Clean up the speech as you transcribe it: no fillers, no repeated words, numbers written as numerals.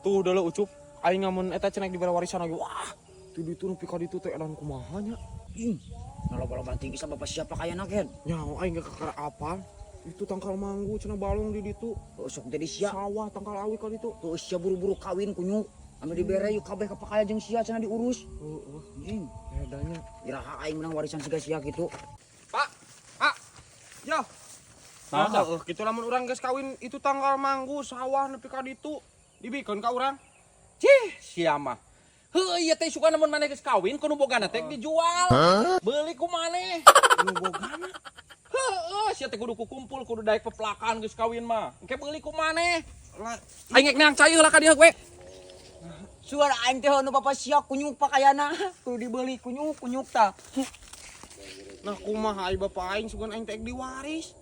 Tuh dulu Ucup, aing ngamun eta cenah dibere warisan lagi. Wah, tuh ditu nepi ka ditu teh edan kumaha nya. Ih, nah loba-loba tinggi sama bapak siapa kaya ken. Nyaho aing ge kakara apal. Itu tangkal manggu cenah balong di ditu. Tuh sok jadi sia. Sawah tangkal awi ka ditu. Tuh sia buru-buru kawin kunyuk. Anu dibere yuk kabeh kapakaya jeung sia cenah diurus. Heeh, Anjing, edanya. Iraha aing menang warisan siga sia gitu. Pak, Pak. Ya. Naon, Nah, heueuh kitu lamun urang geus kawin itu tangkal manggu sawah nepi ka ditu dibikeun ka urang. Cih, sia mah. Heuh, ieu teh suka namun maneh geus kawin kudu bogana teh dijual. Beuli ku maneh. Nu bogana. Heueuh, sia teh kudu kukumpul, kudu daek pepelakan geus kawin mah. Engke beuli ku maneh. Lah, Aing rek neang cai heula ka dieu we. Suara aing teh nu bapak sia kunyuk pakayana. Kudu dibeli kunyuk kunyuk tah. Nah, kumaha ai bapak aing sugan aing teh diwaris.